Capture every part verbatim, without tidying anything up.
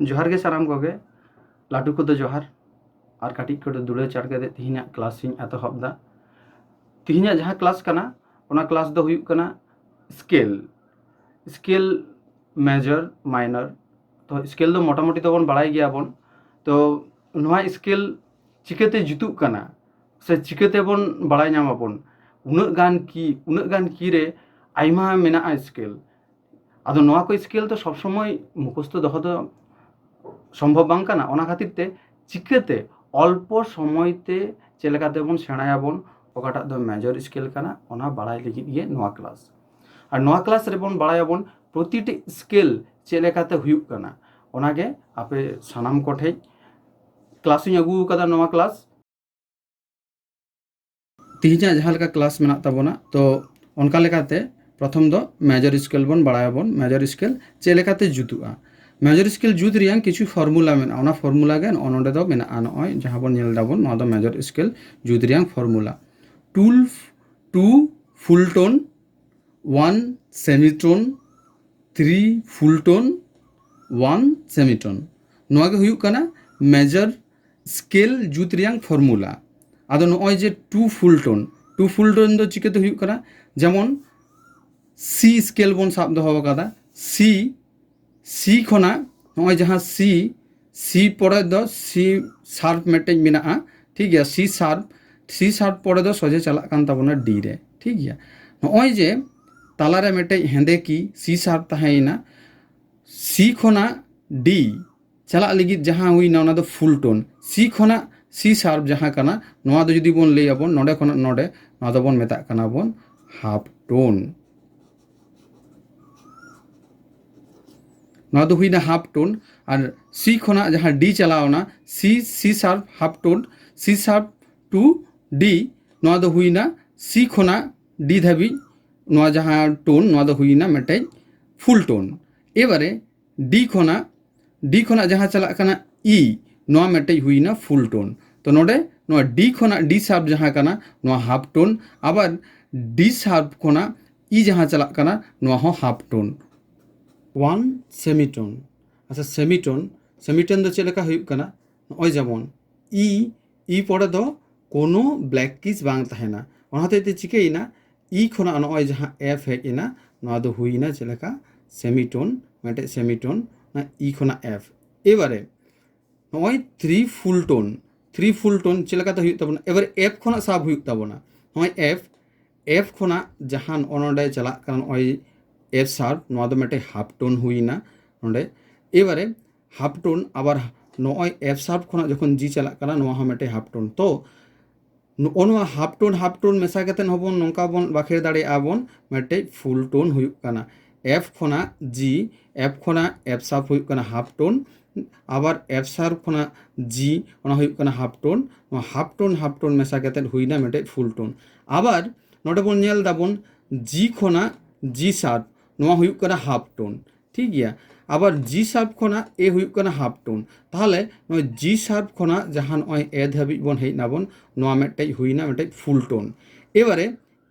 ᱡᱚᱦᱟᱨ ᱜᱮ ᱥᱟᱱᱟᱢ ᱠᱚᱜᱮ, ᱞᱟᱹᱴᱩ ᱠᱚᱫᱚ ᱡᱚᱦᱟᱨ ᱟᱨ ᱠᱟᱹᱴᱤᱡ ᱠᱚᱫᱚ ᱫᱩᱲᱟᱹ ᱪᱟᱲ ᱠᱟᱛᱮ ᱛᱤᱦᱤᱧᱟᱜ ᱠᱞᱟᱥ ᱤᱧ ᱮᱛᱚᱦᱚᱵ ᱫᱟ᱾ ᱛᱤᱦᱤᱧᱟᱜ ᱡᱟᱦᱟᱸ ᱠᱞᱟᱥ ᱠᱟᱱᱟ, ᱚᱱᱟ ᱠᱞᱟᱥ ᱫᱚ ᱦᱩᱭᱩᱜ ᱠᱟᱱᱟ ᱥᱠᱮᱞ᱾ Scale major minor. ᱛᱚ ᱥᱠᱮᱞ ᱫᱚ ᱢᱚᱴᱟᱢᱩᱴᱤ ᱫᱚᱵᱚᱱ ᱵᱟᱲᱟᱭ ᱜᱮᱭᱟᱵᱚᱱ᱾ ᱛᱚ ᱱᱚᱣᱟ ᱥᱠᱮᱞ ᱪᱤᱠᱟᱹᱛᱮ ᱡᱩᱛᱩᱜ ᱠᱟᱱᱟ ᱥᱮ ᱪᱤᱠᱟᱹᱛᱮᱵᱚᱱ ᱵᱟᱲᱟᱭ ᱧᱟᱢᱟᱵᱚᱱ, ᱩᱱᱟᱹᱜ ᱜᱟᱱ ᱠᱤ ᱩᱱᱟᱹᱜ ᱜᱟᱱ ᱠᱤ ᱨᱮ ᱟᱭᱢᱟ ᱢᱮᱱᱟᱜᱼᱟ ᱥᱠᱮᱞ᱾ ᱟᱫᱚ ᱱᱚᱣᱟ ᱠᱚ ᱥᱠᱮᱞ ᱫᱚ ᱥᱚᱵᱽ ᱥᱚᱢᱚᱭ ᱢᱩᱠᱷᱚᱥᱛᱚ ᱫᱚᱦᱚ ᱫᱚ ᱥᱚᱢᱵᱷᱚᱵ ᱵᱟᱝ ᱠᱟᱱᱟ᱾ ᱚᱱᱟ ᱠᱷᱟᱹᱛᱤᱨ ᱛᱮ ᱪᱤᱠᱟᱹᱛᱮ ᱚᱞᱯᱚ ᱥᱚᱢᱚᱭ ᱛᱮ ᱪᱮᱫ ᱞᱮᱠᱟᱛᱮᱵᱚᱱ ᱥᱮᱬᱟᱭᱟᱵᱚᱱ, ᱚᱠᱟᱴᱟᱜ ᱫᱚ ᱢᱮᱡᱚᱨ ᱥᱠᱮᱞ ᱠᱟᱱᱟ, ᱚᱱᱟ ᱵᱟᱲᱟᱭ ᱞᱟᱹᱜᱤᱫ ᱜᱮ ᱱᱚᱣᱟ ᱠᱞᱟᱥ᱾ ᱟᱨ ᱱᱚᱣᱟ ᱠᱞᱟᱥ ᱨᱮᱵᱚᱱ ᱵᱟᱲᱟᱭᱟᱵᱚᱱ ᱯᱨᱚᱛᱤᱴᱤ ᱥᱠᱮᱞ ᱪᱮᱫ ᱞᱮᱠᱟᱛᱮ ᱦᱩᱭᱩᱜ ᱠᱟᱱᱟ᱾ ᱚᱱᱟᱜᱮ ᱟᱯᱮ ᱥᱟᱱᱟᱢ ᱠᱚᱴᱷᱮᱡ ᱠᱞᱟᱥ ᱤᱧ ᱟᱹᱜᱩ ᱟᱠᱟᱫᱟ ᱱᱚᱣᱟ ᱠᱞᱟᱥ᱾ ᱛᱤᱦᱤᱧᱟᱜ ᱡᱟᱦᱟᱸ ᱞᱮᱠᱟ ᱠᱞᱟᱥ ᱢᱮᱱᱟᱜ ᱛᱟᱵᱚᱱᱟ, ᱛᱚ ᱚᱱᱠᱟ ᱞᱮᱠᱟᱛᱮ ᱯᱨᱚᱛᱷᱚᱢ ᱫᱚ ᱢᱮᱡᱚᱨ ᱥᱠᱮᱞ ᱵᱚᱱ ᱵᱟᱲᱟᱭᱟᱵᱚᱱ, ᱢᱮᱡᱚᱨ ᱥᱠᱮᱞ ᱪᱮᱫ ᱞᱮᱠᱟᱛᱮ ᱡᱩᱛᱩᱜᱼᱟ᱾ ᱢᱮᱡᱚᱨ ᱥᱠᱮᱞ ᱡᱩᱛ ᱨᱮᱭᱟᱜ ᱠᱤᱪᱷᱩ ᱯᱷᱚᱨᱢᱩᱞᱟ ᱢᱮᱱᱟᱜᱼᱟ᱾ ᱚᱱᱟ ᱯᱷᱚᱨᱢᱩᱞᱟ ᱜᱮ ᱱᱚᱜᱼᱚ ᱱᱚᱰᱮ ᱫᱚ ᱢᱮᱱᱟᱜᱼᱟ᱾ ᱱᱚᱜᱼᱚᱭ ᱡᱟᱦᱟᱸ ᱵᱚᱱ ᱧᱮᱞ ᱫᱟᱵᱚᱱ, ᱱᱚᱣᱟ ᱫᱚ ᱢᱮᱡᱚᱨ ᱥᱠᱮᱞ ᱡᱩᱛ ᱨᱮᱭᱟᱜ ᱯᱷᱚᱨᱢᱩᱞᱟ᱾ ᱴᱩ, ᱴᱩ ᱯᱷᱩᱞ ᱴᱳᱱ, ᱳᱣᱟᱱ ᱥᱮᱢᱤᱴᱳᱱ, ᱛᱷᱨᱤ ᱯᱷᱩᱞ ᱴᱳᱱ, ᱳᱣᱟᱱ ᱥᱮᱢᱤᱴᱳᱱ᱾ ᱱᱚᱣᱟ ᱜᱮ ᱦᱩᱭᱩᱜ ᱠᱟᱱᱟ ᱢᱮᱡᱚᱨ ᱥᱠᱮᱞ ᱡᱩᱛ ᱨᱮᱭᱟᱜ ᱯᱷᱚᱨᱢᱩᱞᱟ᱾ ᱟᱫᱚ ᱱᱚᱜᱼᱚᱭ ᱡᱮ ᱴᱩ ᱯᱷᱩᱞ ᱴᱳᱱ, ᱴᱩ ᱯᱷᱩᱞ ᱴᱳᱱ ᱫᱚ ᱪᱤᱠᱟᱹᱛᱮ ᱦᱩᱭᱩᱜ ᱠᱟᱱᱟ? ᱡᱮᱢᱚᱱ ᱥᱤ ᱥᱠᱮᱞ ᱵᱚᱱ ᱥᱟᱵ ᱫᱚᱦᱚ ᱟᱠᱟᱫᱟ᱾ ᱥᱤ, ᱥᱤ ᱠᱷᱚᱱᱟᱜ ᱱᱚᱜᱼᱚᱭ ᱡᱟᱦᱟᱸ ᱥᱤ, ᱥᱤ ᱯᱚᱨᱮ ᱫᱚ ᱥᱤ ᱥᱟᱨᱯ ᱢᱤᱫᱴᱮᱡ ᱢᱮᱱᱟᱜᱼᱟ, ᱴᱷᱤᱠ ᱜᱮᱭᱟ᱾ ᱥᱤ ᱥᱟᱨᱯ, ᱥᱤ ᱥᱟᱨᱯ ᱯᱚᱨᱮ ᱫᱚ ᱥᱚᱡᱷᱮ ᱪᱟᱞᱟᱜ ᱠᱟᱱ ᱛᱟᱵᱚᱱᱟ ᱰᱤ ᱨᱮ, ᱴᱷᱤᱠ ᱜᱮᱭᱟ᱾ ᱱᱚᱜᱼᱚᱭ ᱡᱮ ᱛᱟᱞᱟᱨᱮ ᱢᱤᱫᱴᱮᱡ ᱦᱮᱸᱫᱮ ᱠᱤ ᱥᱤ ᱥᱟᱨᱯ ᱛᱟᱦᱮᱸᱭᱮᱱᱟ, ᱥᱤ ᱠᱷᱚᱱᱟᱜ ᱰᱤ ᱪᱟᱞᱟᱜ ᱞᱟᱹᱜᱤᱫ ᱡᱟᱦᱟᱸ ᱦᱩᱭᱱᱟ, ᱚᱱᱟ ᱫᱚ ᱯᱷᱩᱞ ᱴᱳᱱ᱾ ᱥᱤ ᱠᱷᱚᱱᱟᱜ ᱥᱤ ᱥᱟᱨᱯ ᱡᱟᱦᱟᱸ ᱠᱟᱱᱟ, ᱱᱚᱣᱟ ᱫᱚ ᱡᱩᱫᱤ ᱵᱚᱱ ᱞᱟᱹᱭ ᱟᱵᱚᱱ ᱱᱚᱰᱮ ᱠᱷᱚᱱᱟᱜ ᱱᱚᱰᱮ, ᱱᱚᱣᱟ ᱫᱚᱵᱚᱱ ᱢᱮᱛᱟᱜ ᱠᱟᱱᱟ ᱵᱚᱱ ᱦᱟᱯ ᱴᱳᱱ᱾ ᱱᱚᱣᱟ ᱫᱚ ᱦᱩᱭᱱᱟ ᱦᱟᱯ ᱴᱳᱱ᱾ ᱟᱨ ᱥᱤ ᱠᱷᱚᱱᱟᱜ ᱡᱟᱦᱟᱸ ᱰᱤ ᱪᱟᱞᱟᱣᱱᱟ, ᱥᱤ, ᱥᱤ ᱥᱟᱨᱯ ᱦᱟᱯ ᱴᱳᱱ, ᱥᱤ ᱥᱟᱨᱯ ᱴᱩ ᱰᱤ, ᱱᱚᱣᱟ ᱫᱚ ᱦᱩᱭᱱᱟ ᱥᱤ ᱠᱷᱚᱱᱟᱜ ᱰᱤ ᱫᱷᱟᱹᱵᱤᱡ᱾ ᱱᱚᱣᱟ ᱡᱟᱦᱟᱸ ᱴᱳᱱ, ᱱᱚᱣᱟ ᱫᱚ ᱦᱩᱭᱱᱟ ᱢᱤᱫᱴᱮᱡ ᱯᱷᱩᱞ ᱴᱳᱱ᱾ ᱮᱵᱟᱨᱮ ᱰᱤ ᱠᱷᱚᱱᱟᱜ, ᱰᱤ ᱠᱷᱚᱱᱟᱜ ᱡᱟᱦᱟᱸ ᱪᱟᱞᱟᱜ ᱠᱟᱱᱟ ᱤ, ᱱᱚᱣᱟ ᱢᱤᱫᱴᱮᱡ ᱦᱩᱭᱱᱟ ᱯᱷᱩᱞ ᱴᱳᱱ᱾ ᱛᱚ ᱱᱚᱰᱮ ᱱᱚᱣᱟ ᱰᱤ ᱠᱷᱚᱱᱟᱜ ᱰᱤ ᱥᱟᱨᱯ ᱡᱟᱦᱟᱸ ᱠᱟᱱᱟ, ᱱᱚᱣᱟ ᱦᱟᱯ ᱴᱳᱱ᱾ ᱟᱵᱟᱨ ᱰᱤ ᱥᱟᱨᱯ ᱠᱷᱚᱱᱟᱜ ᱤ ᱡᱟᱦᱟᱸ ᱪᱟᱞᱟᱜ ᱠᱟᱱᱟ, ᱱᱚᱣᱟ ᱦᱚᱸ ᱦᱟᱯ ᱴᱳᱱ, ᱳᱣᱟᱱ ᱥᱮᱢᱤᱴᱳᱱ᱾ ᱟᱪᱪᱷᱟ, ᱥᱮᱢᱤᱴᱳᱱ, ᱥᱮᱢᱤᱴᱳᱱ ᱫᱚ ᱪᱮᱫ ᱞᱮᱠᱟ ᱦᱩᱭᱩᱜ ᱠᱟᱱᱟ? ᱱᱚᱜᱼᱚᱭ ᱡᱮᱢᱚᱱ ᱤ, ᱤ ᱯᱚᱨᱮ ᱫᱚ ᱠᱳᱱᱳ ᱵᱞᱮᱠ ᱠᱤᱥ ᱵᱟᱝ ᱛᱟᱦᱮᱱᱟ᱾ ᱚᱱᱟ ᱦᱚᱛᱮᱡ ᱛᱮ ᱪᱤᱠᱟᱹᱭᱮᱱᱟ, ᱤ ᱠᱷᱚᱱᱟᱜ ᱱᱚᱜᱼᱚᱭ ᱡᱟᱦᱟᱸ ᱮᱯᱷ ᱦᱮᱡ ᱮᱱᱟ, ᱱᱚᱣᱟ ᱫᱚ ᱦᱩᱭᱮᱱᱟ ᱪᱮᱫ ᱞᱮᱠᱟ? ᱥᱮᱢᱤᱴᱳᱱ, ᱢᱤᱫᱴᱮᱡ ᱥᱮᱢᱤᱴᱳᱱ, ᱚᱱᱟ ᱤ ᱠᱷᱚᱱᱟᱜ ᱮᱯᱷ᱾ ᱮᱵᱟᱨᱮ ᱱᱚᱜᱼᱚᱭ ᱛᱷᱨᱤ ᱯᱷᱩᱞ ᱴᱳᱱ, ᱛᱷᱨᱤ ᱯᱷᱩᱞ ᱴᱳᱱ ᱪᱮᱫ ᱞᱮᱠᱟᱛᱮ ᱦᱩᱭᱩᱜ ᱛᱟᱵᱚᱱᱟ? ᱮᱵᱟᱨᱮ ᱮᱯᱷ ᱠᱷᱚᱱᱟᱜ ᱥᱟᱵ ᱦᱩᱭᱩᱜ ᱛᱟᱵᱚᱱᱟ᱾ ᱱᱚᱜᱼᱚᱭ ᱮᱯᱷ, ᱮᱯᱷ ᱠᱷᱚᱱᱟᱜ ᱡᱟᱦᱟᱸ ᱱᱚᱜᱼᱚ ᱱᱚᱰᱮ ᱪᱟᱞᱟᱜ ᱠᱟᱱᱟ, ᱱᱚᱜᱼᱚᱭ ᱮᱯᱷ ᱥᱟᱨᱯ, ᱱᱚᱣᱟ ᱫᱚ ᱢᱤᱫᱴᱮᱡ ᱦᱟᱯ ᱴᱳᱱ ᱦᱩᱭᱮᱱᱟ ᱱᱚᱰᱮ᱾ ᱮᱵᱟᱨᱮ ᱦᱟᱯ ᱴᱳᱱ, ᱟᱵᱟᱨ ᱱᱚᱜᱼᱚᱭ ᱮᱯᱷ ᱥᱟᱨᱯ ᱠᱷᱚᱱᱟᱜ ᱡᱚᱠᱷᱚᱱ ᱡᱤ ᱪᱟᱞᱟᱜ ᱠᱟᱱᱟ, ᱱᱚᱣᱟ ᱦᱚᱸ ᱢᱤᱫᱴᱮᱡ ᱦᱟᱯ ᱴᱳᱱ᱾ ᱛᱚ ᱱᱚᱜᱼᱚ ᱱᱚᱣᱟ ᱦᱟᱯ ᱴᱳᱱ, ᱦᱟᱯ ᱴᱳᱱ ᱢᱮᱥᱟ ᱠᱟᱛᱮᱫ ᱦᱚᱸᱵᱚᱱ ᱱᱚᱝᱠᱟ ᱵᱚᱱ ᱵᱟᱠᱷᱮᱲ ᱫᱟᱲᱮᱭᱟᱜᱼᱟ ᱵᱚᱱ, ᱢᱤᱫᱴᱮᱡ ᱯᱷᱩᱞ ᱴᱳᱱ ᱦᱩᱭᱩᱜ ᱠᱟᱱᱟ᱾ ᱮᱯᱷ ᱠᱷᱚᱱᱟᱜ ᱡᱤ, ᱮᱯᱷ ᱠᱷᱚᱱᱟᱜ ᱮᱯᱷ ᱥᱟᱨᱯ ᱦᱩᱭᱩᱜ ᱠᱟᱱᱟ ᱦᱟᱯ ᱴᱳᱱ, ᱟᱵᱟᱨ ᱮᱯᱷ ᱥᱟᱨᱯ ᱠᱷᱚᱱᱟᱜ ᱡᱤ, ᱚᱱᱟ ᱦᱩᱭᱩᱜ ᱠᱟᱱᱟ ᱦᱟᱯ ᱴᱳᱱ᱾ ᱱᱚᱣᱟ ᱦᱟᱯ ᱴᱳᱱ, ᱦᱟᱯ ᱴᱳᱱ ᱢᱮᱥᱟ ᱠᱟᱛᱮᱫ ᱦᱩᱭᱱᱟ ᱢᱤᱫᱴᱮᱡ ᱯᱷᱩᱞ ᱴᱳᱱ᱾ ᱟᱵᱟᱨ ᱱᱚᱰᱮ ᱵᱚᱱ ᱧᱮᱞ ᱫᱟᱵᱚᱱ ᱡᱤ ᱠᱷᱚᱱᱟᱜ ᱡᱤ ᱥᱟᱨᱯ, ᱱᱚᱣᱟ ᱦᱩᱭᱩᱜ ᱠᱟᱱᱟ ᱦᱟᱯ ᱴᱳᱱ, ᱴᱷᱤᱠ ᱜᱮᱭᱟ᱾ ᱟᱵᱟᱨ ᱡᱤ ᱥᱟᱨᱯ ᱠᱷᱚᱱᱟᱜ ᱮ ᱦᱩᱭᱩᱜ ᱠᱟᱱᱟ ᱦᱟᱯ ᱴᱳᱱ᱾ ᱛᱟᱦᱚᱞᱮ ᱱᱚᱜᱼᱚᱭ ᱡᱤ ᱥᱟᱨᱯ ᱠᱷᱚᱱᱟᱜ ᱡᱟᱦᱟᱸ ᱱᱚᱜᱼᱚᱭ ᱮ ᱫᱷᱟᱹᱵᱤᱡ ᱵᱚᱱ ᱦᱮᱡ ᱱᱟᱵᱚᱱ, ᱱᱚᱣᱟ ᱢᱤᱫᱴᱮᱡ ᱦᱩᱭᱱᱟ ᱢᱤᱫᱴᱮᱡ ᱯᱷᱩᱞ ᱴᱳᱱ᱾ ᱮᱵᱟᱨᱮ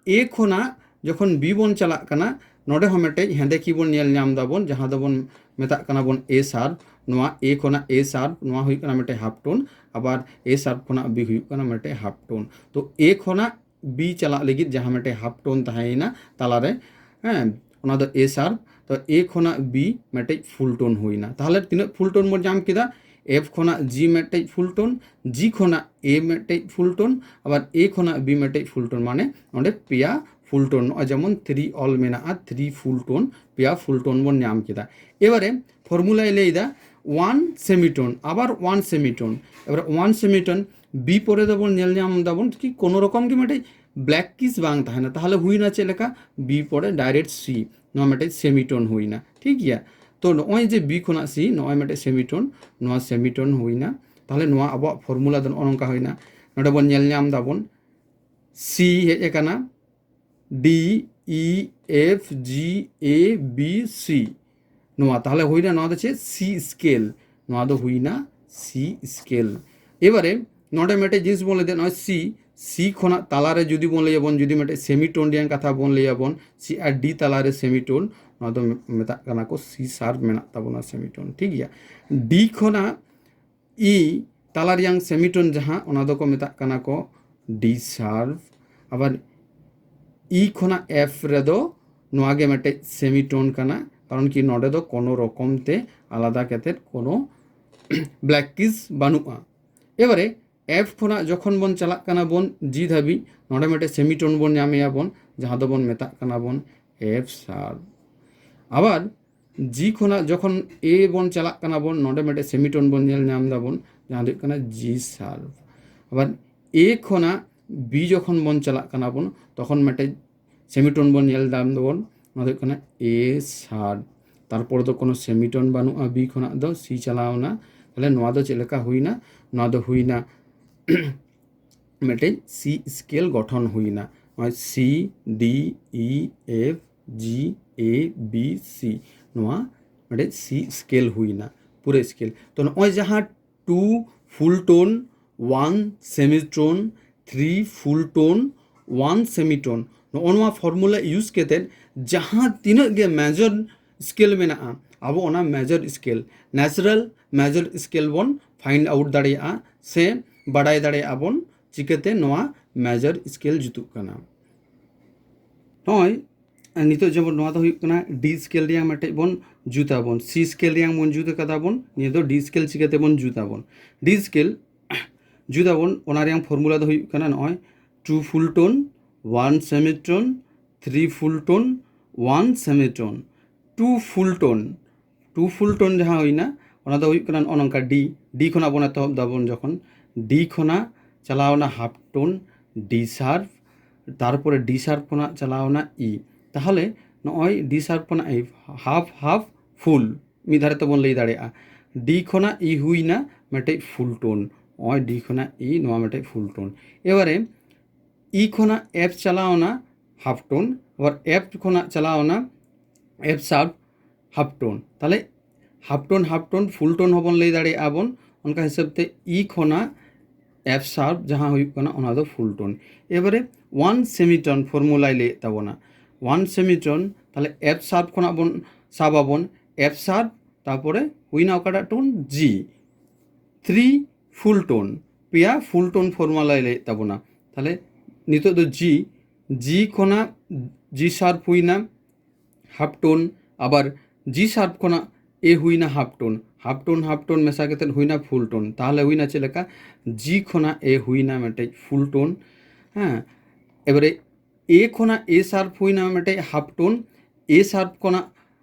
ᱮ ᱠᱷᱚᱱᱟᱜ ᱡᱚᱠᱷᱚᱱ ᱵᱤ ᱵᱚᱱ ᱪᱟᱞᱟᱜ ᱠᱟᱱᱟ, ᱱᱚᱰᱮ ᱦᱚᱸ ᱢᱤᱫᱴᱮᱡ ᱦᱮᱸᱫᱮ ᱠᱤ ᱵᱚᱱ ᱧᱮᱞ ᱧᱟᱢ ᱫᱟᱵᱚᱱ, ᱡᱟᱦᱟᱸ ᱫᱚᱵᱚᱱ ᱢᱮᱛᱟᱜ ᱠᱟᱱᱟ ᱵᱚᱱ ᱮ ᱥᱟᱨᱯ᱾ ᱱᱚᱣᱟ ᱮ ᱠᱷᱚᱱᱟᱜ ᱮ ᱥᱟᱨᱯ, ᱱᱚᱣᱟ ᱦᱩᱭᱩᱜ ᱠᱟᱱᱟ ᱢᱤᱫᱴᱮᱡ ᱦᱟᱯ ᱴᱳᱱ, ᱟᱵᱟᱨ ᱮ ᱥᱟᱨᱯ ᱠᱷᱚᱱᱟᱜ ᱵᱤ ᱦᱩᱭᱩᱜ ᱠᱟᱱᱟ ᱢᱤᱫᱴᱮᱡ ᱦᱟᱯ ᱴᱳᱱ᱾ ᱛᱚ ᱮ ᱠᱷᱚᱱᱟᱜ ᱵᱤ ᱪᱟᱞᱟᱜ ᱞᱟᱹᱜᱤᱫ ᱡᱟᱦᱟᱸ ᱢᱤᱫᱴᱮᱡ ᱦᱟᱯ ᱴᱳᱱ ᱛᱟᱦᱮᱸᱭᱮᱱᱟ ᱛᱟᱞᱟᱨᱮ, ᱦᱮᱸ, ᱚᱱᱟ ᱫᱚ ᱮ ᱥᱟᱨᱯ᱾ ᱛᱚ ᱮ ᱠᱷᱚᱱᱟᱜ ᱵᱤ ᱢᱤᱫᱴᱮᱡ ᱯᱷᱩᱞ ᱴᱳᱱ ᱦᱩᱭᱱᱟ᱾ ᱛᱟᱦᱚᱞᱮ ᱛᱤᱱᱟᱹᱜ ᱯᱷᱩᱞ ᱴᱳᱱ ᱵᱚᱱ ᱧᱟᱢ ᱠᱮᱫᱟ? ᱮᱯᱷ ᱠᱷᱚᱱᱟᱜ ᱡᱤ ᱢᱤᱫᱴᱮᱡ ᱯᱷᱩᱞ ᱴᱳᱱ, ᱡᱤ ᱠᱷᱚᱱᱟᱜ ᱮ ᱢᱤᱫᱴᱮᱡ ᱯᱷᱩᱞ ᱴᱳᱱ, ᱟᱵᱟᱨ ᱮ ᱠᱷᱚᱱᱟᱜ ᱵᱤ ᱢᱤᱫᱴᱮᱡ ᱯᱷᱩᱞ ᱴᱳᱱ, ᱢᱟᱱᱮ ᱱᱚᱰᱮ ᱯᱮᱭᱟ ᱯᱷᱩᱞ ᱴᱳᱱ᱾ ᱱᱚᱜᱼᱚᱭ ᱡᱮᱢᱚᱱ ᱛᱷᱨᱤ ᱚᱞ ᱢᱮᱱᱟᱜᱼᱟ, ᱛᱷᱨᱤ ᱯᱷᱩᱞ ᱴᱳᱱ, ᱯᱮᱭᱟ ᱯᱷᱩᱞ ᱴᱳᱱ ᱵᱚᱱ ᱧᱟᱢ ᱠᱮᱫᱟ᱾ ᱮᱵᱟᱨᱮ ᱯᱷᱚᱨᱢᱩᱞᱟᱭ ᱞᱟᱹᱭᱫᱟ ᱳᱣᱟᱱ ᱥᱮᱢᱤᱴᱳᱱ, ᱟᱵᱟᱨ ᱳᱣᱟᱱ ᱥᱮᱢᱤᱴᱳᱱ᱾ ᱮᱵᱟᱨᱮ ᱳᱣᱟᱱ ᱥᱮᱢᱤᱴᱳᱱ ᱵᱤ ᱯᱚᱨᱮ ᱫᱚᱵᱚᱱ ᱧᱮᱞ ᱧᱟᱢ ᱫᱟᱵᱚᱱ ᱠᱤ ᱠᱳᱱᱳ ᱨᱚᱠᱚᱢ ᱜᱮ ᱢᱤᱫᱴᱮᱡ ᱵᱞᱮᱠ ᱠᱤᱥ ᱵᱟᱝ ᱛᱟᱦᱮᱱᱟ᱾ ᱛᱟᱦᱚᱞᱮ ᱦᱩᱭᱱᱟ ᱪᱮᱫ ᱞᱮᱠᱟ? ᱵᱤ ᱯᱚᱨᱮ ᱰᱟᱭᱨᱮᱠᱴ ᱥᱤ, ᱱᱚᱣᱟ ᱢᱤᱫᱴᱮᱡ ᱥᱮᱢᱤᱴᱳᱱ ᱦᱩᱭᱱᱟ, ᱴᱷᱤᱠ ᱜᱮᱭᱟ᱾ ᱛᱚ ᱱᱚᱜᱼᱚᱭ ᱡᱮ ᱵᱤ ᱠᱷᱚᱱᱟᱜ ᱥᱤ, ᱱᱚᱜᱼᱚᱭ ᱢᱤᱫᱴᱮᱡ ᱥᱮᱢᱤᱴᱳᱱ, ᱱᱚᱣᱟ ᱥᱮᱢᱤᱴᱳᱱ ᱦᱩᱭᱱᱟ᱾ ᱛᱟᱦᱚᱞᱮ ᱱᱚᱣᱟ ᱟᱵᱚᱣᱟᱜ ᱯᱷᱚᱨᱢᱩᱞᱟ ᱫᱚ ᱱᱚᱜᱼᱚ ᱱᱚᱝᱠᱟ ᱦᱩᱭᱱᱟ᱾ ᱱᱚᱰᱮ ᱵᱚᱱ ᱧᱮᱞ ᱧᱟᱢ ᱫᱟᱵᱚᱱ ᱥᱤ ᱦᱮᱡ ᱟᱠᱟᱱᱟ, ᱰᱤ E F G A B C, ᱱᱚᱣᱟ ᱛᱟᱦᱚᱞᱮ ᱦᱩᱭᱱᱟ, ᱱᱚᱣᱟ ᱫᱚ ᱪᱮᱫ? ᱥᱤ ᱥᱠᱮᱞ, ᱱᱚᱣᱟ ᱫᱚ ᱦᱩᱭᱱᱟ ᱥᱤ ᱥᱠᱮᱞ᱾ ᱮᱵᱟᱨᱮ ᱱᱚᱰᱮ ᱢᱤᱫᱴᱮᱡ ᱡᱤᱱᱤᱥ ᱵᱚᱱ ᱞᱟᱹᱭ ᱫᱟ, ᱱᱚᱜᱼᱚᱭ ᱥᱤ, ᱥᱤ ᱠᱷᱚᱱᱟᱜ ᱛᱟᱞᱟᱨᱮ ᱡᱩᱫᱤ ᱵᱚᱱ ᱞᱟᱹᱭᱟᱵᱚᱱ, ᱡᱩᱫᱤ ᱢᱤᱫᱴᱮᱡ ᱥᱮᱢᱤᱴᱳᱱ ᱨᱮᱭᱟᱜ ᱠᱟᱛᱷᱟ ᱵᱚᱱ ᱞᱟᱹᱭᱟᱵᱚᱱ, ᱥᱤ ᱟᱨ ᱰᱤ ᱛᱟᱞᱟᱨᱮ ᱥᱮᱢᱤᱴᱳᱱ, ᱱᱚᱣᱟ ᱫᱚ ᱢᱮᱛᱟᱜ ᱠᱟᱱᱟ ᱠᱚ ᱥᱤ ᱥᱟᱨᱯ ᱢᱮᱱᱟᱜ ᱛᱟᱵᱚᱱᱟ ᱥᱮᱢᱤᱴᱳᱱ, ᱴᱷᱤᱠ ᱜᱮᱭᱟ᱾ ᱰᱤ ᱠᱷᱚᱱᱟᱜ ᱤ ᱛᱟᱞᱟ ᱨᱮᱭᱟᱝ ᱥᱮᱢᱤᱴᱳᱱ ᱡᱟᱦᱟᱸ, ᱚᱱᱟ ᱫᱚᱠᱚ ᱢᱮᱛᱟᱜ ᱠᱟᱱᱟ ᱠᱚ ᱰᱤ ᱥᱟᱨᱯ᱾ ᱟᱵᱟᱨ ᱤ ᱠᱷᱚᱱᱟᱜ ᱮᱯᱷ ᱨᱮᱫᱚ ᱱᱚᱣᱟ ᱜᱮ ᱢᱤᱫᱴᱮᱡ ᱥᱮᱢᱤᱴᱳᱱ ᱠᱟᱱᱟ, ᱠᱟᱨᱚᱱ ᱠᱤ ᱱᱚᱰᱮ ᱫᱚ ᱠᱳᱱᱳ ᱨᱚᱠᱚᱢ ᱛᱮ ᱟᱞᱟᱫᱟ ᱠᱟᱛᱮᱫ ᱠᱳᱱᱳ ᱵᱞᱮᱠᱤᱥ ᱵᱟᱹᱱᱩᱜᱼᱟ᱾ ᱮᱵᱟᱨᱮ ᱮᱯᱷ ᱠᱷᱚᱱᱟᱜ ᱡᱚᱠᱷᱚᱱ ᱵᱚᱱ ᱪᱟᱞᱟᱜ ᱠᱟᱱᱟ ᱵᱚᱱ ᱡᱤ ᱫᱷᱟᱹᱵᱤᱡ, ᱱᱚᱰᱮ ᱢᱤᱫᱴᱮᱡ ᱥᱮᱢᱤᱴᱳᱱ ᱵᱚᱱ ᱧᱟᱢᱮᱭᱟ ᱵᱚᱱ, ᱡᱟᱦᱟᱸ ᱫᱚᱵᱚᱱ ᱢᱮᱛᱟᱜ ᱠᱟᱱᱟ ᱵᱚᱱ ᱮᱯᱷ ᱥᱟᱨᱯ᱾ ᱟᱵᱟᱨ ᱡᱤ ᱠᱷᱚᱱᱟᱜ ᱡᱚᱠᱷᱚᱱ ᱮ ᱵᱚᱱ ᱪᱟᱞᱟᱜ ᱠᱟᱱᱟ ᱵᱚᱱ, ᱱᱚᱰᱮ ᱢᱤᱫᱴᱮᱡ ᱥᱮᱢᱤᱴᱳᱱ ᱵᱚᱱ ᱧᱮᱞ ᱧᱟᱢ ᱫᱟᱵᱚᱱ, ᱡᱟᱦᱟᱸ ᱫᱚ ᱦᱩᱭᱩᱜ ᱠᱟᱱᱟ ᱡᱤ ᱥᱟᱨᱯ᱾ ᱟᱵᱟᱨ ᱮ ᱠᱷᱚᱱᱟᱜ ᱵᱤ ᱡᱚᱠᱷᱚᱱ ᱵᱚᱱ ᱪᱟᱞᱟᱜ ᱠᱟᱱᱟ ᱵᱚᱱ, ᱛᱚᱠᱷᱚᱱ ᱢᱤᱫᱴᱮᱡ ᱥᱮᱢᱤᱴᱳᱱ ᱵᱚᱱ ᱧᱮᱞ ᱧᱟᱢ ᱫᱟᱵᱚᱱ, ᱱᱚᱣᱟ ᱫᱚ ᱦᱩᱭᱩᱜ ᱠᱟᱱᱟ ᱮ ᱥᱟᱨᱯ᱾ ᱛᱟᱨᱯᱚᱨ ᱫᱚ ᱠᱳᱱᱳ ᱥᱮᱢᱤᱴᱳᱱ ᱵᱟᱹᱱᱩᱜᱼᱟ, ᱵᱤ ᱠᱷᱚᱱᱟᱜ ᱫᱚ ᱥᱤ ᱪᱟᱞᱟᱣᱱᱟ᱾ ᱛᱟᱦᱞᱮ ᱱᱚᱣᱟ ᱫᱚ ᱪᱮᱫ ᱞᱮᱠᱟ ᱦᱩᱭᱱᱟ? ᱱᱚᱣᱟ ᱫᱚ ᱦᱩᱭᱱᱟ ᱢᱤᱫᱴᱮᱡ ᱥᱤ ᱥᱠᱮᱞ ᱜᱚᱴᱷᱚᱱ ᱦᱩᱭᱱᱟ᱾ ᱱᱚᱜᱼᱚᱭ ᱥᱤ, ᱰᱤ, ᱤ, ᱮᱯᱷ, ᱡᱤ, ᱮ, ᱵᱤ, ᱥᱤ, ᱱᱚᱣᱟ ᱢᱤᱫᱴᱮᱡ ᱥᱤ ᱥᱠᱮᱞ ᱦᱩᱭᱱᱟ, ᱯᱩᱨᱟᱹ ᱥᱠᱮᱞ᱾ ᱛᱚ ᱱᱚᱜᱼᱚᱭ ᱡᱟᱦᱟᱸ two full tone, one semitone, three full tone, one semitone, ᱱᱚᱜᱼᱚ ᱱᱚᱣᱟ ᱯᱷᱚᱨᱢᱩᱞᱟ ᱤᱭᱩᱡᱽ ᱠᱟᱛᱮᱫ ᱡᱟᱦᱟᱸ ᱛᱤᱱᱟᱹᱜ ᱜᱮ ᱢᱮᱡᱚᱨ ᱥᱠᱮᱞ ᱢᱮᱱᱟᱜᱼᱟ, ᱟᱵᱚ ᱚᱱᱟ major scale, natural major scale ᱵᱚᱱ ᱯᱷᱟᱭᱤᱱᱰ ᱟᱣᱩᱴ ᱫᱟᱲᱮᱭᱟᱜᱼᱟ ᱥᱮ ᱵᱟᱰᱟᱭ ᱫᱟᱲᱮᱭᱟᱜᱼᱟ ᱵᱚᱱ ᱪᱤᱠᱟᱹᱛᱮ ᱱᱚᱣᱟ ᱢᱮᱡᱚᱨ ᱥᱠᱮᱞ ᱡᱩᱛᱩᱜ ᱠᱟᱱᱟ᱾ ᱱᱚᱜᱼᱚᱭ ᱱᱤᱛᱚᱜ ᱡᱮᱢᱚᱱ ᱱᱚᱣᱟ ᱫᱚ ᱦᱩᱭᱩᱜ ᱠᱟᱱᱟ ᱰᱤ ᱥᱠᱮᱞ ᱨᱮᱭᱟᱜ ᱢᱤᱫᱴᱮᱡ ᱵᱚᱱ ᱡᱩᱛᱟᱵᱚᱱ, ᱥᱤ ᱥᱠᱮᱞ ᱨᱮᱭᱟᱜ ᱵᱚᱱ ᱡᱩᱛ ᱟᱠᱟᱫᱟ ᱵᱚᱱ᱾ ᱱᱤᱭᱟᱹ ᱫᱚ ᱰᱤ ᱥᱠᱮᱞ ᱪᱤᱠᱟᱹᱛᱮ ᱵᱚᱱ ᱡᱩᱛᱟᱵᱚᱱ? ᱰᱤ ᱥᱠᱮᱞ ᱡᱩᱛᱟᱵᱚᱱ, ᱚᱱᱟ ᱨᱮᱭᱟᱜ ᱯᱷᱚᱨᱢᱩᱞᱟ ᱫᱚ ᱦᱩᱭᱩᱜ ᱠᱟᱱᱟ ᱱᱚᱜᱼᱚᱭ two full tone, one semitone, three full tone, one semitone, two full tone, two full tone ᱡᱟᱦᱟᱸ ᱦᱩᱭᱱᱟ, ᱚᱱᱟ ᱫᱚ ᱦᱩᱭᱩᱜ ᱠᱟᱱᱟ ᱱᱚᱜᱼᱚ ᱱᱚᱝᱠᱟ ᱰᱤ, ᱰᱤ ᱠᱷᱚᱱᱟᱜ ᱵᱚᱱ ᱮᱛᱚᱦᱚᱵ ᱫᱟᱵᱚᱱ ᱡᱚᱠᱷᱚᱱ, ᱰᱤ ᱠᱷᱚᱱᱟᱜ ᱪᱟᱞᱟᱣᱱᱟ ᱦᱟᱯ ᱴᱳᱱ, ᱰᱤ ᱥᱟᱨᱯ, ᱛᱟᱨᱯᱚᱨᱮ ᱰᱤ ᱥᱟᱨᱯ ᱠᱷᱚᱱᱟᱜ ᱪᱟᱞᱟᱣᱱᱟ ᱤ᱾ ᱛᱟᱦᱚᱞᱮ ᱱᱚᱜᱼᱚᱭ ᱰᱤ ᱥᱟᱨᱯ ᱠᱷᱚᱱᱟᱜ ᱤ, ᱦᱟᱯ ᱦᱟᱯ ᱯᱷᱩᱞ, ᱢᱤᱫ ᱫᱷᱟᱨᱮ ᱛᱮᱵᱚᱱ ᱞᱟᱹᱭ ᱫᱟᱲᱮᱭᱟᱜᱼᱟ᱾ ᱰᱤ ᱠᱷᱚᱱᱟᱜ ᱤ ᱦᱩᱭᱱᱟ ᱢᱤᱫᱴᱮᱡ ᱯᱷᱩᱞ ᱴᱳᱱ, ᱱᱚᱜᱼᱚᱭ ᱰᱤ ᱠᱷᱚᱱᱟᱜ ᱤ, ᱱᱚᱣᱟ ᱢᱤᱫᱴᱮᱡ ᱯᱷᱩᱞ ᱴᱳᱱ᱾ ᱮᱵᱟᱨᱮ ᱤ ᱠᱷᱚᱱᱟᱜ ᱮᱯᱷ ᱪᱟᱞᱟᱣᱱᱟ ᱦᱟᱯ ᱴᱳᱱ, ᱟᱵᱟᱨ ᱮᱯᱷ ᱠᱷᱚᱱᱟᱜ ᱪᱟᱞᱟᱣᱱᱟ ᱮᱯᱷ ᱥᱟᱨᱯ ᱦᱟᱯ ᱴᱳᱱ᱾ ᱛᱟᱦᱞᱮ ᱦᱟᱯ ᱴᱳᱱ, ᱦᱟᱯ ᱴᱳᱱ, ᱯᱷᱩᱞ ᱴᱳᱱ ᱦᱚᱸᱵᱚᱱ ᱞᱟᱹᱭ ᱫᱟᱲᱮᱭᱟᱜᱼᱟ ᱵᱚᱱ᱾ ᱚᱱᱠᱟ ᱦᱤᱥᱟᱹᱵ ᱛᱮ ᱤ ᱠᱷᱚᱱᱟᱜ F sharp ᱡᱟᱦᱟᱸ ᱦᱩᱭᱩᱜ ᱠᱟᱱᱟ ᱚᱱᱟ ᱫᱚ full tone᱾ ᱮᱵᱟᱨᱮ one semitone formulaᱭ ᱞᱟᱹᱭᱮᱫ ᱛᱟᱵᱚᱱᱟ, one semitone, ᱛᱟᱦᱚᱞᱮ F sharp ᱠᱷᱚᱱᱟᱜ ᱵᱚᱱ ᱥᱟᱵ ᱟᱵᱚᱱ F sharp, ᱛᱟᱨᱯᱚᱨᱮ ᱦᱩᱭᱱᱟ ᱚᱠᱟᱴᱟᱜ tone? G, three full tone, ᱯᱮᱭᱟ full tone formulaᱭ ᱞᱟᱹᱭᱮᱫ ᱛᱟᱵᱚᱱᱟ᱾ ᱛᱟᱦᱚᱞᱮ ᱱᱤᱛᱚᱜ ᱫᱚ G, G ᱠᱷᱚᱱᱟᱜ G sharp ᱦᱩᱭᱱᱟ half tone, ᱟᱵᱟᱨ G sharp ᱠᱷᱚᱱᱟᱜ A ᱦᱩᱭᱱᱟ half tone, half tone half tone ᱢᱮᱥᱟ ᱠᱟᱛᱮᱫ ᱦᱩᱭᱱᱟ full tone᱾ ᱛᱟᱦᱚᱞᱮ ᱦᱩᱭᱱᱟ ᱪᱮᱫ ᱞᱮᱠᱟ? G ᱠᱷᱚᱱᱟᱜ A ᱦᱩᱭᱱᱟ ᱢᱤᱫᱴᱮᱡ full tone᱾ ᱦᱮᱸ, ᱮᱵᱟᱨᱮ A ᱠᱷᱚᱱᱟᱜ A sharp ᱦᱩᱭᱱᱟ ᱢᱤᱫᱴᱮᱡ half tone, A sharp ᱠᱷᱚᱱᱟᱜ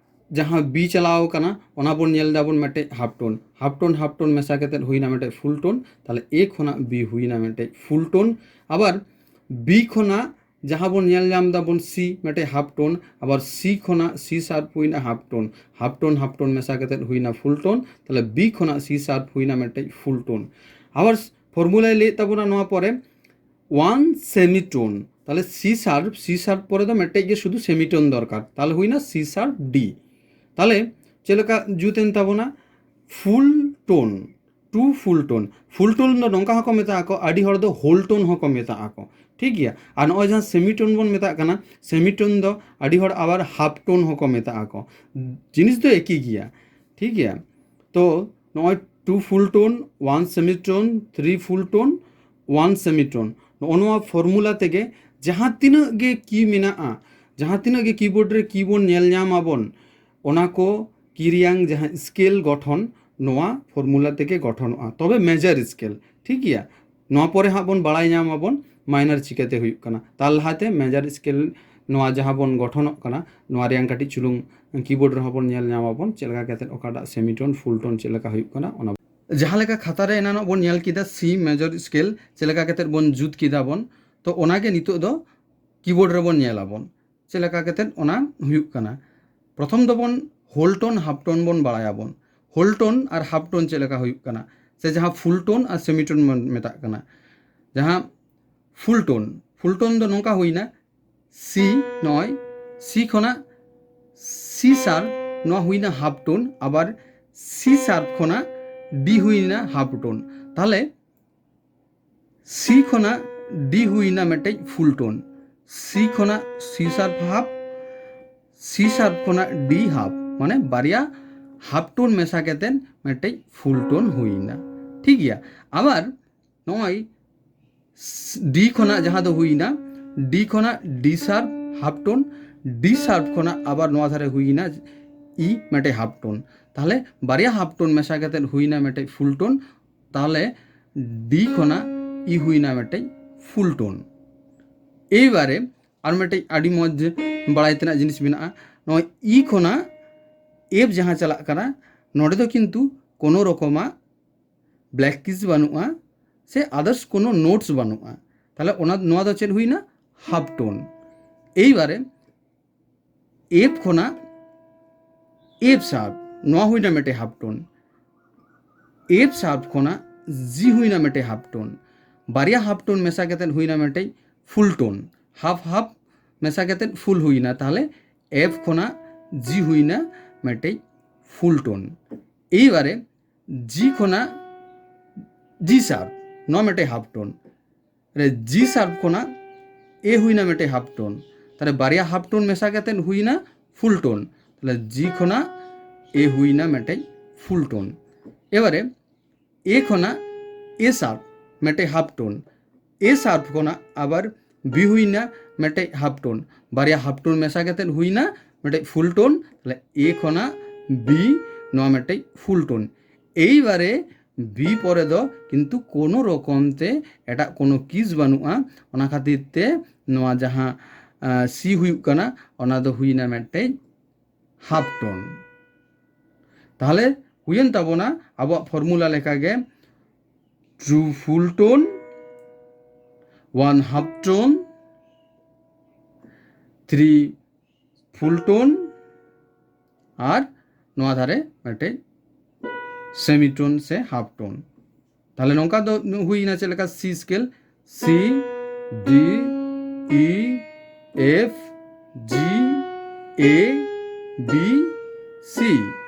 ᱡᱟᱦᱟᱸ B ᱪᱟᱞᱟᱣ ᱠᱟᱱᱟ ᱚᱱᱟ ᱵᱚᱱ ᱧᱮᱞ ᱫᱟᱵᱚᱱ ᱢᱤᱫᱴᱮᱡ half tone, half tone half tone ᱢᱮᱥᱟ ᱠᱟᱛᱮᱫ ᱦᱩᱭᱱᱟ ᱢᱤᱫᱴᱮᱡ full tone᱾ ᱛᱟᱦᱚᱞᱮ A ᱠᱷᱚᱱᱟᱜ B ᱦᱩᱭᱱᱟ ᱢᱤᱫᱴᱮᱡ full tone᱾ ᱟᱵᱟᱨ B ᱠᱷᱚᱱᱟᱜ ᱡᱟᱦᱟᱸ ᱵᱚᱱ ᱧᱮᱞ ᱧᱟᱢ ᱫᱟᱵᱚᱱ C ᱢᱤᱫᱴᱮᱡ half tone, ᱟᱵᱟᱨ C ᱠᱷᱚᱱᱟᱜ C sharp ᱦᱩᱭᱱᱟ half tone, half tone half tone ᱢᱮᱥᱟ ᱠᱟᱛᱮᱫ ᱦᱩᱭᱱᱟ full tone᱾ ᱛᱟᱦᱚᱞᱮ B ᱠᱷᱚᱱᱟᱜ C sharp ᱦᱩᱭᱱᱟ ᱢᱤᱫᱴᱮᱡ full tone᱾ ᱟᱵᱟᱨ formulaᱭ ᱞᱟᱹᱭᱮᱫ ᱛᱟᱵᱚᱱᱟ ᱱᱚᱣᱟ ᱯᱚᱨᱮ one semitone, ᱛᱟᱦᱚᱞᱮ C sharp, C sharp ᱯᱚᱨᱮ ᱫᱚ ᱢᱤᱫᱴᱮᱡ ᱜᱮ ᱥᱩᱫᱷᱩ semitone ᱫᱚᱨᱠᱟᱨ, ᱛᱟᱦᱚᱞᱮ ᱦᱩᱭᱱᱟ C sharp D᱾ ᱛᱟᱦᱚᱞᱮ ᱪᱮᱫ ᱞᱮᱠᱟ ᱡᱩᱛ ᱮᱱ ᱛᱟᱵᱚᱱᱟ? Full tone, two full tone᱾ Full tone ᱫᱚ ᱱᱚᱝᱠᱟ ᱦᱚᱸᱠᱚ ᱢᱮᱛᱟᱜ ᱟᱠᱚ, ᱟᱹᱰᱤ ᱦᱚᱲ ᱫᱚ whole tone ᱦᱚᱸᱠᱚ ᱢᱮᱛᱟᱜ ᱟᱠᱚ, ᱴᱷᱤᱠ ᱜᱮᱭᱟ᱾ ᱟᱨ ᱱᱚᱜᱼᱚᱭ ᱡᱟᱦᱟᱸ semitone ᱵᱚᱱ ᱢᱮᱛᱟᱜ ᱠᱟᱱᱟ, semitone ᱫᱚ ᱟᱹᱰᱤ ᱦᱚᱲ ᱟᱵᱟᱨ half tone ᱦᱚᱸᱠᱚ ᱢᱮᱛᱟᱜ ᱟᱠᱚ, ᱡᱤᱱᱤᱥ ᱫᱚ ᱮᱠᱤ ᱜᱮᱭᱟ, ᱴᱷᱤᱠ ᱜᱮᱭᱟ᱾ ᱛᱚ ᱱᱚᱜᱼᱚᱭ two full tone, one semitone, three full tone, one semitone, ᱱᱚᱜᱼᱚ ᱱᱚᱣᱟ formula ᱛᱮᱜᱮ ᱡᱟᱦᱟᱸ ᱛᱤᱱᱟᱹᱜ ᱜᱮ key ᱢᱮᱱᱟᱜᱼᱟ, ᱡᱟᱦᱟᱸ ᱛᱤᱱᱟᱹᱜ ᱜᱮ keyboard ᱨᱮ key ᱵᱚᱱ ᱧᱮᱞ ᱧᱟᱢ ᱟᱵᱚᱱ, ᱚᱱᱟ ᱠᱚ key ᱨᱮᱭᱟᱝ ᱡᱟᱦᱟᱸ scale ᱜᱚᱴᱷᱚᱱ, ᱱᱚᱣᱟ formula ᱛᱮᱜᱮ ᱜᱚᱴᱷᱚᱱᱚᱜᱼᱟ, ᱛᱚᱵᱮ major scale, ᱴᱷᱤᱠ ᱜᱮᱭᱟ᱾ ᱱᱚᱣᱟ ᱯᱚᱨᱮ ᱦᱟᱸᱜ ᱵᱚᱱ ᱵᱟᱲᱟᱭ ᱧᱟᱢ ᱟᱵᱚᱱ minor ᱪᱤᱠᱟᱹᱛᱮ ᱦᱩᱭᱩᱜ ᱠᱟᱱᱟ᱾ ᱛᱟᱨ ᱞᱟᱦᱟᱛᱮ major scale ᱱᱚᱣᱟ ᱡᱟᱦᱟᱸ ᱵᱚᱱ ᱜᱚᱴᱷᱚᱱᱚᱜ ᱠᱟᱱᱟ, ᱱᱚᱣᱟ ᱨᱮᱭᱟᱝ ᱠᱟᱹᱴᱤᱡ ᱪᱩᱞᱩᱝ keyboard ᱨᱮᱦᱚᱸ ᱵᱚᱱ ᱧᱮᱞ ᱧᱟᱢ ᱟᱵᱚᱱ ᱪᱮᱫ ᱞᱮᱠᱟ ᱠᱟᱛᱮᱫ ᱚᱠᱟᱴᱟᱜ semitone, full tone ᱪᱮᱫ ᱞᱮᱠᱟ ᱦᱩᱭᱩᱜ ᱠᱟᱱᱟ ᱚᱱᱟ᱾ ᱡᱟᱦᱟᱸ ᱞᱮᱠᱟ ᱠᱷᱟᱛᱟ ᱨᱮ ᱮᱱᱟᱱᱚᱜ ᱵᱚᱱ ᱧᱮᱞ ᱠᱮᱫᱟ C major scale ᱪᱮᱫ ᱞᱮᱠᱟ ᱠᱟᱛᱮᱫ ᱵᱚᱱ ᱡᱩᱛ ᱠᱮᱫᱟ ᱵᱚᱱ, ᱛᱚ ᱚᱱᱟᱜᱮ ᱱᱤᱛᱚᱜ ᱫᱚ keyboard ᱨᱮᱵᱚᱱ ᱧᱮᱞ ᱟᱵᱚᱱ ᱪᱮᱫ ᱞᱮᱠᱟ ᱠᱟᱛᱮᱫ ᱚᱱᱟ ᱦᱩᱭᱩᱜ ᱠᱟᱱᱟ᱾ ᱯᱨᱚᱛᱷᱚᱢ ᱫᱚᱵᱚᱱ whole tone half tone ᱵᱚᱱ ᱵᱟᱲᱟᱭᱟᱵᱚᱱ, whole tone ᱟᱨ half tone ᱪᱮᱫ ᱞᱮᱠᱟ ᱦᱩᱭᱩᱜ ᱠᱟᱱᱟ, ᱥᱮ ᱡᱟᱦᱟᱸ full tone ᱟᱨ semitone ᱵᱚᱱ ᱢᱮᱛᱟᱜ ᱠᱟᱱᱟ᱾ ᱡᱟᱦᱟᱸ full tone, full tone ᱫᱚ ᱱᱚᱝᱠᱟ ᱦᱩᱭᱱᱟ, C, ᱱᱚᱜᱼᱚᱭ C ᱠᱷᱚᱱᱟᱜ C sharp, ᱱᱚᱣᱟ ᱦᱩᱭᱱᱟ half tone, ᱟᱵᱟᱨ C sharp ᱠᱷᱚᱱᱟᱜ D ᱦᱩᱭᱱᱟ half tone᱾ ᱛᱟᱦᱚᱞᱮ C ᱠᱷᱚᱱᱟᱜ D ᱦᱩᱭᱱᱟ ᱢᱤᱫᱴᱮᱡ ᱯᱷᱩᱞ ᱴᱳᱱ, C ᱠᱷᱚᱱᱟᱜ C ᱥᱟᱨᱯ ᱦᱟᱯ, C ᱥᱟᱨᱯ ᱠᱷᱚᱱᱟᱜ D ᱦᱟᱯ, ᱢᱟᱱᱮ ᱵᱟᱨᱭᱟ ᱦᱟᱯ ᱴᱳᱱ ᱢᱮᱥᱟ ᱠᱟᱛᱮᱫ ᱢᱤᱫᱴᱮᱡ ᱯᱷᱩᱞ ᱴᱳᱱ ᱦᱩᱭᱱᱟ᱾ ᱴᱷᱤᱠ ᱜᱮᱭᱟ, ᱟᱵᱟᱨ ᱱᱚᱜᱼᱚᱭ D ᱠᱷᱚᱱᱟᱜ ᱡᱟᱦᱟᱸ ᱫᱚ ᱦᱩᱭᱱᱟ, D ᱠᱷᱚᱱᱟᱜ D ᱥᱟᱨᱯ ᱦᱟᱯ ᱴᱳᱱ, D ᱥᱟᱨᱯ ᱠᱷᱚᱱᱟᱜ ᱟᱵᱟᱨ ᱱᱚᱣᱟ ᱫᱷᱟᱨᱮ ᱦᱩᱭᱱᱟ E ᱢᱤᱫᱴᱮᱡ ᱦᱟᱯ ᱴᱳᱱ᱾ ᱛᱟᱦᱚᱞᱮ ᱵᱟᱨᱭᱟ ᱦᱟᱯ ᱴᱳᱱ ᱢᱮᱥᱟ ᱠᱟᱛᱮᱫ ᱦᱩᱭᱱᱟ ᱢᱤᱫᱴᱮᱡ ᱯᱷᱩᱞ ᱴᱳᱱ᱾ ᱛᱟᱦᱚᱞᱮ D ᱠᱷᱚᱱᱟᱜ E ᱦᱩᱭᱱᱟ ᱢᱤᱫᱴᱮᱡ ᱯᱷᱩᱞ ᱴᱳᱱ᱾ ᱮᱭᱵᱟᱨᱮ ᱟᱨ ᱢᱤᱫᱴᱮᱡ ᱟᱹᱰᱤ ᱢᱚᱡᱽ ᱵᱟᱲᱟᱭ ᱛᱮᱱᱟᱜ ᱡᱤᱱᱤᱥ ᱢᱮᱱᱟᱜᱼᱟ, ᱱᱚᱜᱼᱚᱭ E ᱠᱷᱚᱱᱟᱜ F ᱡᱟᱦᱟᱸ ᱪᱟᱞᱟᱜ ᱠᱟᱱᱟ, ᱱᱚᱰᱮ ᱫᱚ ᱠᱤᱱᱛᱩ ᱠᱳᱱᱳ ᱨᱚᱠᱚᱢᱟᱜ ᱵᱞᱮᱠ ᱠᱤᱡᱽ ᱵᱟᱹᱱᱩᱜᱼᱟ ᱥᱮ ᱟᱫᱟᱨᱥ ᱠᱳᱱᱳ ᱱᱳᱴᱥ ᱵᱟᱹᱱᱩᱜᱼᱟ᱾ ᱛᱟᱦᱚᱞᱮ ᱚᱱᱟ, ᱱᱚᱣᱟ ᱫᱚ ᱪᱮᱫ ᱦᱩᱭᱱᱟ? ᱦᱟᱯ ᱴᱳᱱ᱾ ᱮᱭᱵᱟᱨᱮ F ᱠᱷᱚᱱᱟᱜ F ᱥᱟᱨᱯ, ᱱᱚᱣᱟ ᱦᱩᱭᱱᱟ ᱢᱤᱫᱴᱮᱡ ᱦᱟᱯ ᱴᱳᱱ᱾ F ᱥᱟᱨᱯ ᱠᱷᱚᱱᱟᱜ G ᱦᱩᱭᱱᱟ ᱢᱤᱫᱴᱮᱡ ᱦᱟᱯ ᱴᱳᱱ᱾ ᱵᱟᱨᱭᱟ ᱦᱟᱯ ᱴᱳᱱ ᱢᱮᱥᱟ ᱠᱟᱛᱮᱫ ᱦᱩᱭᱱᱟ ᱢᱤᱫᱴᱮᱡ ᱯᱷᱩᱞ ᱴᱳᱱ᱾ ᱦᱟᱯ ᱦᱟᱯ ᱢᱮᱥᱟ ᱠᱟᱛᱮᱫ ᱯᱷᱩᱞ ᱦᱩᱭᱱᱟ᱾ ᱛᱟᱦᱚᱞᱮ F ᱠᱷᱚᱱᱟᱜ G ᱦᱩᱭᱱᱟ ᱢᱤᱫᱴᱮᱡ ᱯᱷᱩᱞ ᱴᱳᱱ᱾ ᱮᱭᱵᱟᱨᱮ G ᱠᱷᱚᱱᱟᱜ G ᱥᱟᱨᱯ, ᱱᱚᱣᱟ ᱢᱤᱫᱴᱮᱡ ᱦᱟᱯ ᱴᱳᱱ᱾ ᱨᱮ G ᱥᱟᱨᱯ ᱠᱷᱚᱱᱟᱜ A ᱦᱩᱭᱱᱟ ᱢᱤᱫᱴᱮᱡ ᱦᱟᱯ ᱴᱳᱱ᱾ ᱛᱟᱦᱞᱮ ᱵᱟᱨᱭᱟ ᱦᱟᱯ ᱴᱳᱱ ᱢᱮᱥᱟ ᱠᱟᱛᱮᱫ ᱦᱩᱭᱱᱟ ᱯᱷᱩᱞ ᱴᱳᱱ᱾ ᱛᱟᱦᱞᱮ G ᱠᱷᱚᱱᱟᱜ A ᱦᱩᱭᱱᱟ ᱢᱤᱫᱴᱮᱡ ᱯᱷᱩᱞ ᱴᱳᱱ᱾ ᱮᱵᱟᱨᱮ A ᱠᱷᱚᱱᱟᱜ A ᱥᱟᱨᱯ ᱢᱤᱫᱴᱮᱡ ᱦᱟᱯ ᱴᱳᱱ, A ᱥᱟᱨᱯ ᱠᱷᱚᱱᱟᱜ ᱟᱵᱟᱨ B ᱦᱩᱭᱱᱟ ᱢᱤᱫᱴᱮᱡ ᱦᱟᱯ ᱴᱳᱱ, ᱵᱟᱨᱭᱟ ᱦᱟᱯ ᱴᱳᱱ ᱢᱮᱥᱟ ᱠᱟᱛᱮᱫ ᱦᱩᱭᱱᱟ ᱢᱤᱫᱴᱮᱡ ᱯᱷᱩᱞ ᱴᱳᱱ᱾ ᱛᱟᱦᱞᱮ A ᱠᱷᱚᱱᱟᱜ B ᱱᱚᱣᱟ ᱢᱤᱫᱴᱮᱡ ᱯᱷᱩᱞ ᱴᱳᱱ᱾ ᱮᱭᱵᱟᱨᱮ B ᱯᱚᱨᱮ ᱫᱚ ᱠᱤᱱᱛᱩ ᱠᱳᱱᱳ ᱨᱚᱠᱚᱢ ᱛᱮ ᱮᱴᱟᱜ ᱠᱳᱱᱳ ᱠᱤᱡᱽ ᱵᱟᱹᱱᱩᱜᱼᱟ᱾ ᱚᱱᱟ ᱠᱷᱟᱹᱛᱤᱨ ᱛᱮ ᱱᱚᱣᱟ ᱡᱟᱦᱟᱸ, ᱟᱸ, C ᱦᱩᱭᱩᱜ ᱠᱟᱱᱟ, ᱚᱱᱟ ᱫᱚ ᱦᱩᱭᱱᱟ ᱢᱤᱫᱴᱮᱡ ᱦᱟᱯ ᱴᱳᱱ᱾ ᱛᱟᱦᱞᱮ ᱦᱩᱭᱮᱱ ᱛᱟᱵᱚᱱᱟ ᱟᱵᱚᱣᱟᱜ ᱯᱷᱚᱨᱢᱩᱞᱟ ᱞᱮᱠᱟᱜᱮ two full tone, one half tone, three full tone, ᱟᱨ ᱱᱚᱣᱟ ᱫᱷᱟᱨᱮ ᱢᱤᱫᱴᱮᱡ ᱥᱮᱢᱤ ᱴᱳᱱ ᱥᱮ ᱦᱟᱯ ᱴᱳᱱ᱾ ᱛᱟᱦᱞᱮ ᱱᱚᱝᱠᱟ ᱫᱚ ᱦᱩᱭᱱᱟ ᱪᱮᱫ ᱞᱮᱠᱟ? C scale, C, D, E, F, G, A, B, C᱾